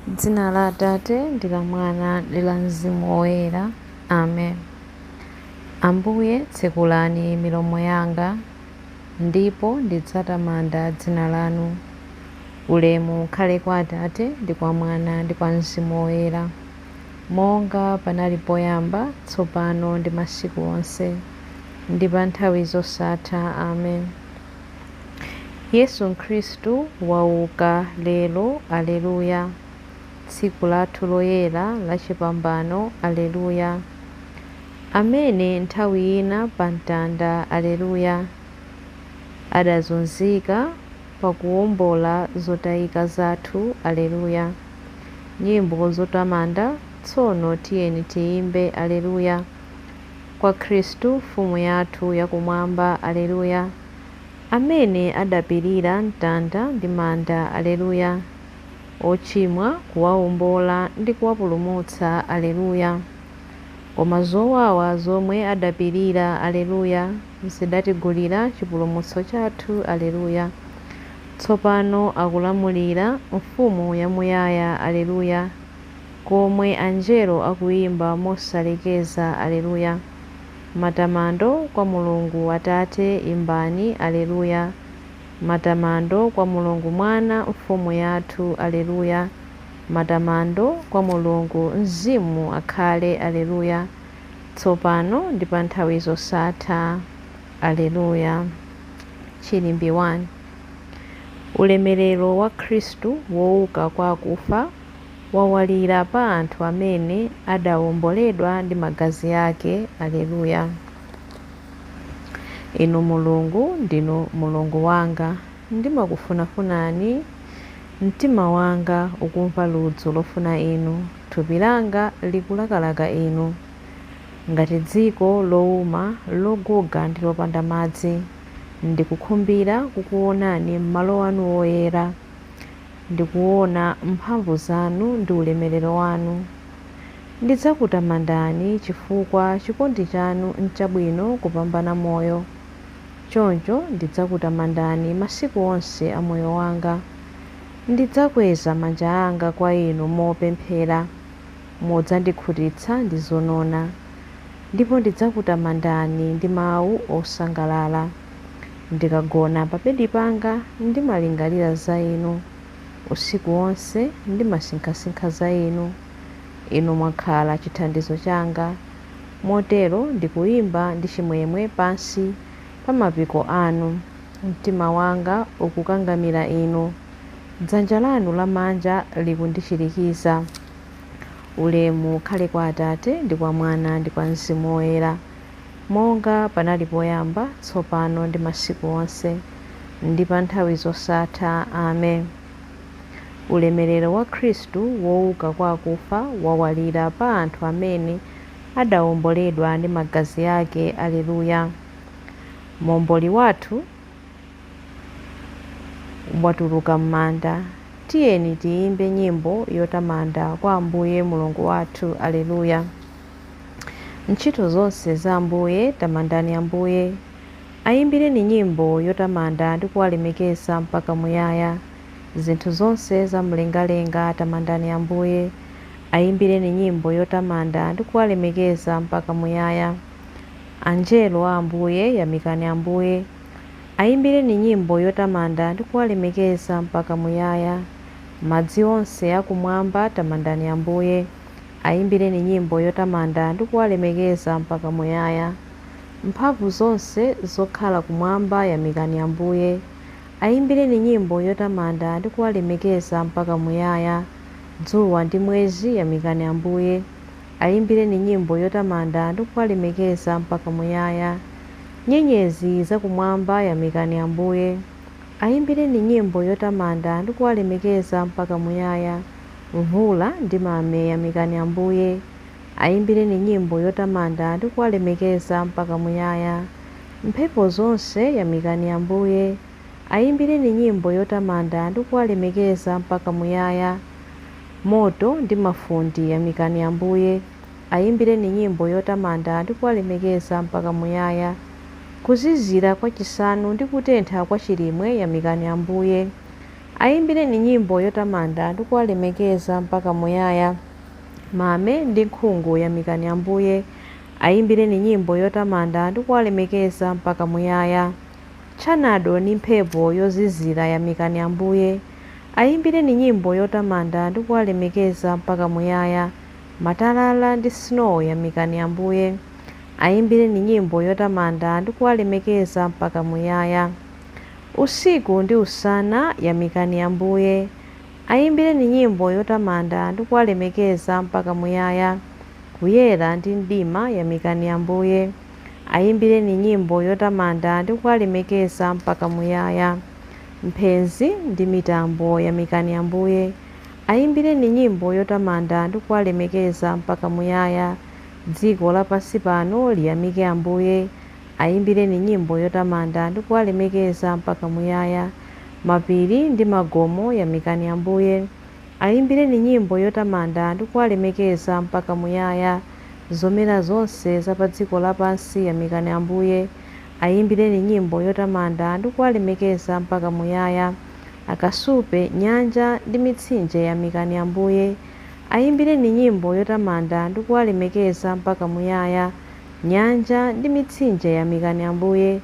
Dzina la Atate ndi la Mwana ndi la Mzimu Woyera. Amen. Ambuye, tsekulani milomo yanga, ndipo ndidzatamanda dzina lanu. Ulemu ukhale kwa Atate ndi kwa Mwana ndi kwa Mzimu Woyera, monga panali poyamba, tsopano ndi masiku onse, ndi pa nthawi zosatha. Amen. Yesu Khristu wauka lero, Alleluya. Tsiku lathu loyera lachipambano, Alleluya. Amene nthawi ina pa mtanda, Alleluya, adazunzika pakuwombola zotayika zathu, Alleluya. Nyimbo zotamanda tsono tiyeni tiyimbe, Alleluya, kwa Khristu Mfumu yathu yakumwamba, Alleluya. Amene adapirira mtanda ndi manda, Alleluya, ochimwa kuwawombola ndi kuwapulumutsa, Alleluya. Koma zowawa zomwe adapirira, Alleluya, zidatigulira chipulumutso chathu, Alleluya. Tsopano akulamulira Mfumu yamuyaya, Alleluya, komwe anjelo akuyimba mosalekeza, Alleluya. Matamando kwa Mulungu Atate, imbani, Alleluya. Matamando kwa Mulungu Mwana, Mfumu yathu, Alleluya. Matamando kwa Mulungu Mzimu akhale, Alleluya, tsopano ndi pa nthawi zosatha. Alleluya. Chilimbi 1. Ulemerero wa Khristu wouka kwa akufa wawalira pa anthu amene adawomboledwa ndi magazi ake. Alleluya. Inu Mulungu, ndinu Mulungu wanga, ndimakufunafunani. Mtima wanga ukumva ludzu lofuna inu, thupi langa likulakalaka inu, ngati dziko lowuma, loguga ndi lopanda madzi. Ndikukhumbira kukuonani m'malo anu woyera, ndikuona mphamvu zanu ndi ulemerero wanu. Ndidzakutamandani chifukwa chikondi chanu n'chabwino kupambana moyo. Choncho ndidzakutamandani masiku onse a moyo wanga. Ndidzakweza manja anga kwa inu mopemphera, mudzandikhutitsa ndi zonona, ndipo ndidzakutamandani ndi mawu osangalala. Ndikagona pa bedi panga ndimalingalira za inu, usiku wonse ndimasinkhasinkha za inu. Inu mwakhala chithandizo changa, motero ndikuyimba ndi chimwemwe pansi pa mapiko anu. Mtima wanga ukukangamira inu, dzanja lanu lamanja likundichirikiza. Ulemu ukhale kwa Atate ndi kwa Mwana ndi kwa Mzimu Woyera, monga panali poyamba, tsopano ndi masiku onse, ndi pa nthawi zosatha. Amen. Ulemerero wa Khristu wouka kwa akufa wawalira pa anthu amene adawomboledwa ndi magazi ake. Alleluya. Momboli wathu watuluka m'manda. Tiyeni tiyimbe nyimbo yotamanda kwa Ambuye Mulungu wathu. Alleluya. Ntchito zonse za Ambuye, tamandani Ambuye. Ayimbireni nyimbo yotamanda ndi kuwalemekeza mpaka muyaya. Zinthu zonse za mlengalenga, tamandani Ambuye. Ayimbireni nyimbo yotamanda ndi kuwalemekeza mpaka muyaya. Anjelo a Ambuye, yamikani Ambuye. Ayimbireni nyimbo yotamanda ndi kuwalemekeza mpaka muyaya. Madzi onse akumwamba, tamandani Ambuye. Ayimbireni nyimbo yotamanda ndi kuwalemekeza mpaka muyaya. Mphamvu zonse zokhala kumwamba, yamikani Ambuye. Ayimbireni nyimbo yotamanda ndi kuwalemekeza mpaka muyaya. Dzuwa ndi mwezi, yamikani Ambuye. Ayimbireni nyimbo yotamanda ndi kuwalemekeza mpaka muyaya. Nyenyezi zakumwamba, yamikani Ambuye. Ayimbireni nyimbo yotamanda ndi kuwalemekeza mpaka muyaya. Mvula ndi mame, yamikani Ambuye. Ayimbireni nyimbo yotamanda ndi kuwalemekeza mpaka muyaya. Mphepo zonse, yamikani Ambuye. Ayimbireni nyimbo yotamanda ndi kuwalemekeza mpaka muyaya. Moto ndi mafundi, yamikani Ambuye. Ayimbireni nyimbo yotamanda ndi kuwalemekeza mpaka muyaya. Kuzizira kwa chisanu ndi kutentha kwa chilimwe, yamikani Ambuye. Ayimbireni nyimbo yotamanda ndi kuwalemekeza mpaka muyaya. Mame ndi nkhungu yamikani Ambuye. Ayimbireni nyimbo yotamanda ndi kuwalemekeza mpaka muyaya. Tchanado ndi mphepo yozizira yamikani Ambuye. Ayimbireni nyimbo yotamanda ndi kuwalemekeza mpaka muyaya. Matalala ndi snow yamikani Ambuye. Ayimbireni nyimbo yotamanda ndi kuwalemekeza mpaka muyaya. Usiku ndi usana yamikani Ambuye. Ayimbireni nyimbo yotamanda ndi kuwalemekeza mpaka muyaya. Kuyera ndi mdima yamikani Ambuye. Ayimbireni nyimbo yotamanda ndi kuwalemekeza mpaka muyaya. Mphenzi ndi mitambo yamikani Ambuye. Ayimbireni nyimbo yotamanda ndi kuwalemekeza mpaka muyaya. Dziko lapansi pano liyamike Ambuye. Ayimbireni nyimbo yotamanda ndi kuwalemekeza mpaka muyaya. Mapiri ndi magomo yamikani Ambuye. Ayimbireni nyimbo yotamanda ndi kuwalemekeza mpaka muyaya. Zomera zonse za pa dziko lapansi yamikani Ambuye. Ayimbireni nyimbo yotamanda ndi kuwalemekeza mpaka muyaya. Akasupe, nyanja ndi mitsinje yamikani Ambuye. Ayimbireni nyimbo yotamanda ndi kuwalemekeza mpaka muyaya. Nyanja ndi mitsinje yamikani Ambuye.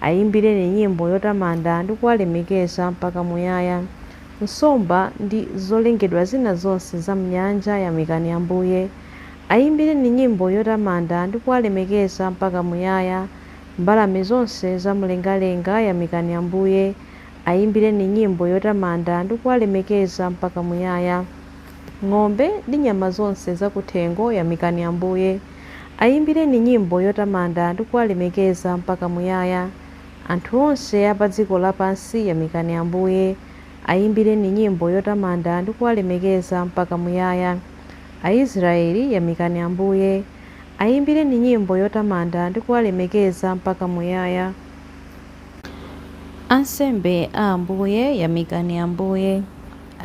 Ayimbireni nyimbo yotamanda ndi kuwalemekeza mpaka muyaya. Nsomba ndi zolengedwa zina zonse za m'nyanja yamikani Ambuye. Ayimbireni nyimbo yotamanda ndi kuwalemekeza mpaka muyaya. Mbalame zonse zamlengalenga yamikani Ambuye. Ayimbireni nyimbo yotamanda ndi kuwalemekeza mpaka muyaya. Ng'ombe ndi nyama zonse zakuthengo yamikani Ambuye. Ayimbireni nyimbo yotamanda ndi kuwalemekeza mpaka muyaya. Anthu onse a pa dziko lapansi yamikani Ambuye. Ayimbireni nyimbo yotamanda ndi kuwalemekeza mpaka muyaya. Aisraeli yamikani Ambuye. Ayimbireni nyimbo yotamanda ndi kuwalemekeza mpaka muyaya. Ansembe a Ambuye yamikani Ambuye.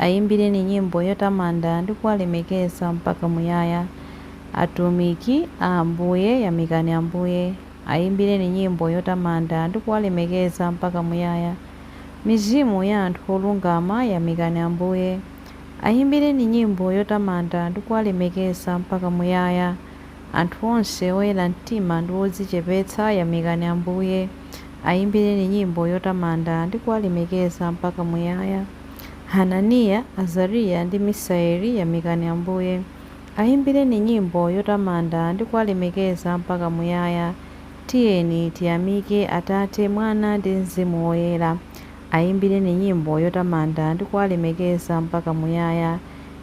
Ayimbireni nyimbo yotamanda ndi kuwalemekeza mpaka muyaya. Atumiki a Ambuye yamikani Ambuye. Ayimbireni nyimbo yotamanda ndi kuwalemekeza mpaka muyaya. Mizimu ya anthu olungama yamikani Ambuye. Ayimbireni nyimbo yotamanda ndi kuwalemekeza mpaka muyaya. Anthu onse oyera mtima ndi odzichepetsa yamikani Ambuye. Ayimbireni nyimbo yotamanda ndi kuwalemekeza mpaka muyaya. Hananiya, Azariya ndi Misaeli yamikani Ambuye. Ayimbireni nyimbo yotamanda ndi kuwalemekeza mpaka muyaya. Tiyeni tiyamike Atate, Mwana ndi Mzimu Woyera. Ayimbireni nyimbo yotamanda ndi kuwalemekeza mpaka muyaya,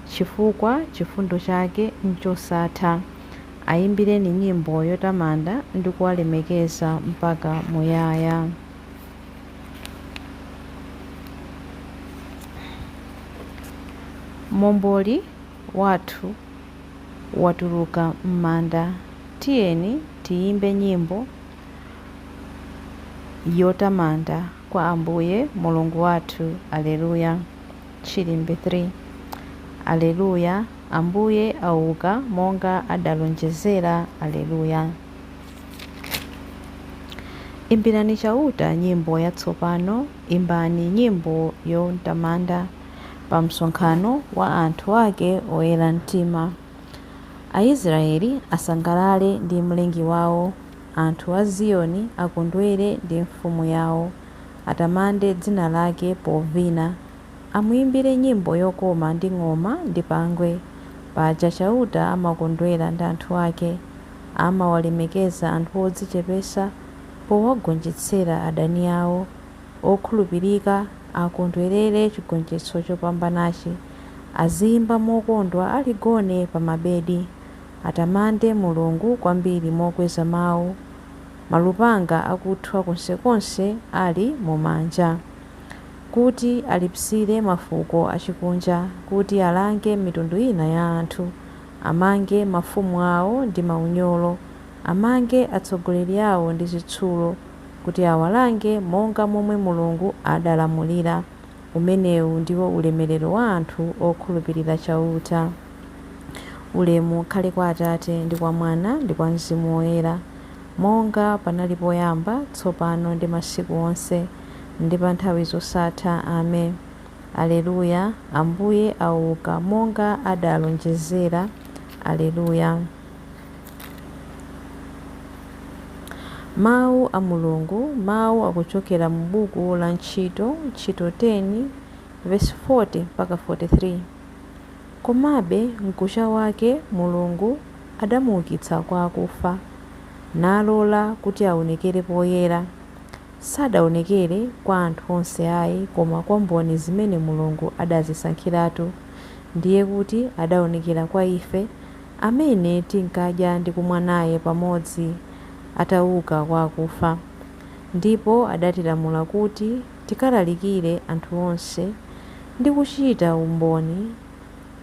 chifukwa chifundo chake nchosatha. Ayimbireni nyimbo yotamanda ndi kuwalemekeza mpaka muyaya. Momboli wathu watuluka m'manda. Tiyeni tiyimbe nyimbo yotamanda kwa Ambuye Mulungu wathu. Aleluya. Chilimbe 3. Aleluya. Ambuye auka monga adalonjezera. Aleluya. Imbirani Chauta nyimbo yatsopano, imbani nyimbo yotamanda pa msonkhano wa anthu ake oyera mtima. Aisraeli asangalale ndi Mlengi wawo, anthu a Ziyoni akondwere ndi mfumu yawo. Atamande dzina lake povina, amuyimbire nyimbo yokoma ndi ng'oma ndi pangwe. Paja Chauta amakondwera ndi anthu ake, amawalemekeza anthu odzichepetsa powagonjetsera adani awo. Okhulupirika akondwerere chigonjetso chopambanachi, aziyimba mokondwa aligone pa mabedi. Atamande Mulungu kwambiri mokweza mawu, malupanga akuthwa konsekonse ali mumanja, kuti alipsire mafuko achikunja, kuti alange mitundu ina ya anthu, amange mafumu awo ndi maunyolo, amange atsogoleri awo ndi zitsulo, kuti awalange monga momwe Mulungu adalamulira. Umenewu ndiwo ulemerero wa anthu okhulupirira Chauta. Ulemu ukhale kwa Atate ndi kwa Mwana ndi kwa Mzimu Woyera, monga panali poyamba, tsopano ndi masiku onse, ndi pa nthawi zosatha. Amen. Aleluya. Ambuye auka monga adalonjezera. Aleluya. Mawu a Mulungu. Mawu akuchokera mu buku la Ntchito, Ntchito 10, verse 40 mpaka 43. Komabe mkucha wake Mulungu adamuukitsa kwa akufa, nalola kuti aonekere poyera. Sadaonekere kwa anthu onse ayi, koma kwa mboni zimene Mulungu adazisankhiratu, ndiye kuti adaonekera kwa ife, amene tinkadya ndi kumwa naye pamodzi atauka kwa akufa. Ndipo adatilamula kuti tikalalikire anthu onse ndi kuchita umboni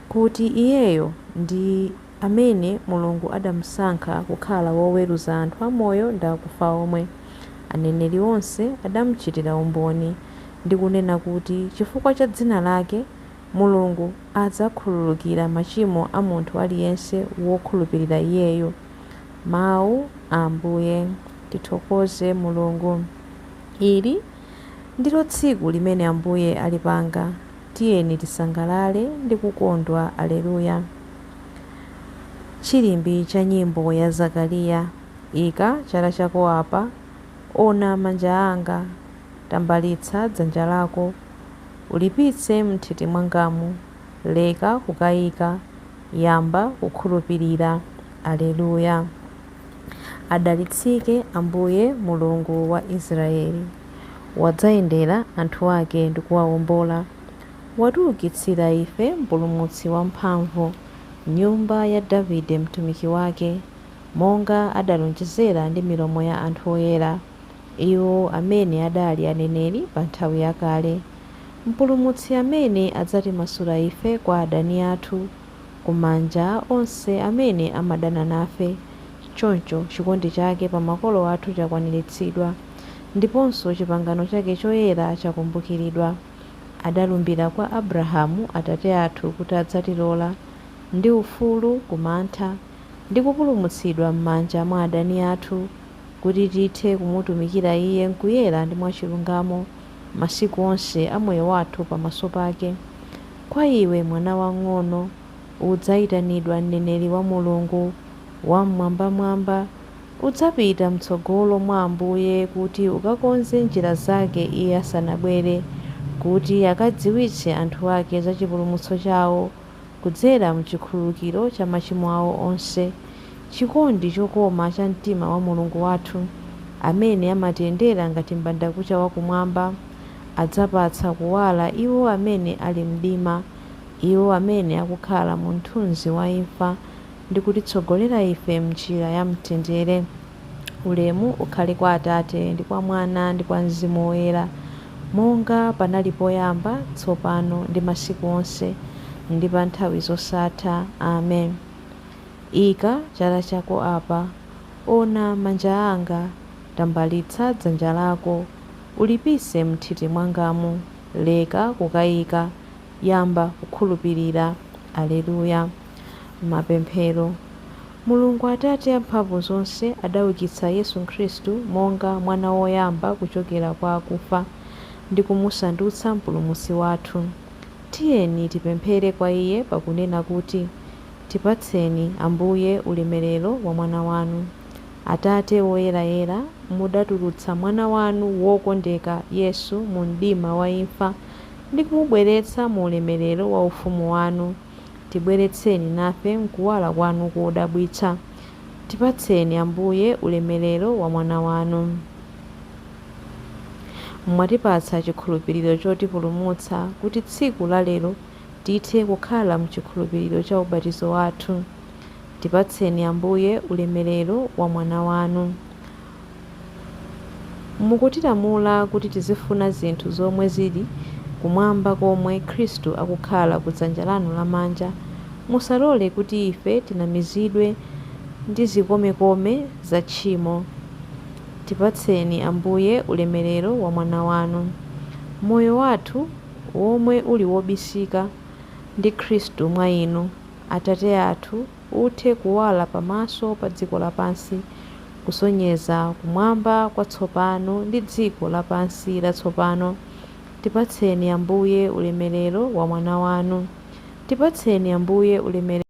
kuti iyeyo ndi amene Mulungu adamusankha kukhala woweruza anthu amoyo ndi akufa omwe. Aneneri onse adamuchitira umboni ndi kunena kuti chifukwa cha dzina lake, Mulungu adzakhululukira machimo a munthu aliyense wokhulupirira iyeyo. Mawu a Ambuye. Tithokoze Mulungu. Ili ndilo tsiku limene Ambuye alipanga. Tiyeni tisangalale ndi kukondwa. Aleluya. Chilimbi cha nyimbo ya Zakariya. Ika chala chako apa, ona manja anga, tambalitsa dzanja lako, ulipitse m'nthiti mwangamu, leka kukayika, yamba kukhulupirira. Aleluya. Adalitsike Ambuye Mulungu wa Israeli, wadzayendera anthu ake ndi kuwawombola. Watiukitsira ife Mpulumutsi wamphamvu, m'nyumba ya Davide mtumiki wake, monga adalonjezera ndi milomo ya anthu oyera, iwo amene adali aneneri pa nthawi yakale. Mpulumutsi amene adzatimasula ife kwa adani athu, ku manja a onse amene amadana nafe. Choncho chikondi chake pa makolo athu chakwaniritsidwa, ndiponso chipangano chake choyera chakumbukiridwa. Adalumbira kwa Abrahamu atate athu kuti adzatilola ndi ufulu ku mantha, ndi kupulumutsidwa m'manja mwa adani athu, kuti tithe kumutumikira Iye m'kuyera ndi mwachilungamo masiku onse a moyo wathu pamaso pake. Kwa iwe, mwana wamng'ono, udzayitanidwa mneneri wa Mulungu Wam'mwambamwamba. Udzapita m'tsogolo mwa Ambuye kuti ukakonze njira zake Iye asanabwere, kuti akadziwitse anthu ake za chipulumutso chawo kudzera m'chikhululukiro cha machimo awo onse, chikondi chokoma cha mtima wa Mulungu wathu, amene amatiyendera ngati m'bandakucha wakumwamba, adzapatsa kuwala iwo amene ali m'mdima, iwo amene akukhala mu mthunzi wa imfa, ndi kutitsogolera ife m'njira ya mtendere. Ulemu ukhale kwa Atate, ndi kwa Mwana, ndi kwa Mzimu Woyera, monga panali poyamba, tsopano, ndi masiku onse, ndi pa nthawi zosatha. Amen. Ika chala chako apa, ona manja anga, tambalitsa dzanja lako, ulipise m'nthiti mwangamu, leka kukayika, yamba kukhulupirira. Aleluya. Mapemphero. Mulungu Atate amphamvu zonse adaukitsa Yesu Khristu monga mwana woyamba kuchokera kwa akufa ndi kumusandutsa Mpulumutsi wathu. Tiyeni tipemphere kwa Iye pakunena kuti, Tipatseni, Ambuye, ulemerero wa Mwana wanu. Atate Woyerayera, mudatulutsa Mwana wanu wokondeka Yesu mu mdima wa imfa ndi kumubweretsa mu ulemerero wa ufumu wanu. Tibweretseni nafe m'kuwala kwanu kodabwitsa. Tipatseni, Ambuye, ulemerero wa Mwana wanu. Mwatipatsa chikhulupiriro chotipulumutsa, kuti tsiku la lero tithe kukhala m'chikhulupiriro cha ubatizo wathu. Tipatseni, Ambuye, ulemerero wa Mwana wanu. Mukutilamula kuti tizifuna zinthu zomwe zili kumwamba komwe Khristu akukhala kudzanja lanu lamanja. Musalole kuti ife tinamizidwe ndi zikomekome za tchimo. Tipatseni, Ambuye, ulemerero wa Mwana wanu. Moyo wathu, womwe uli wobisika ndi Khristu mwa inu, Atate athu, uthe kuwala pamaso pa dziko lapansi, kusonyeza kumwamba kwatsopano ndi dziko lapansi latsopano. Tipatseni Ambuye ulemerero wa Mwana wanu. Tipatseni Ambuye ulemerero.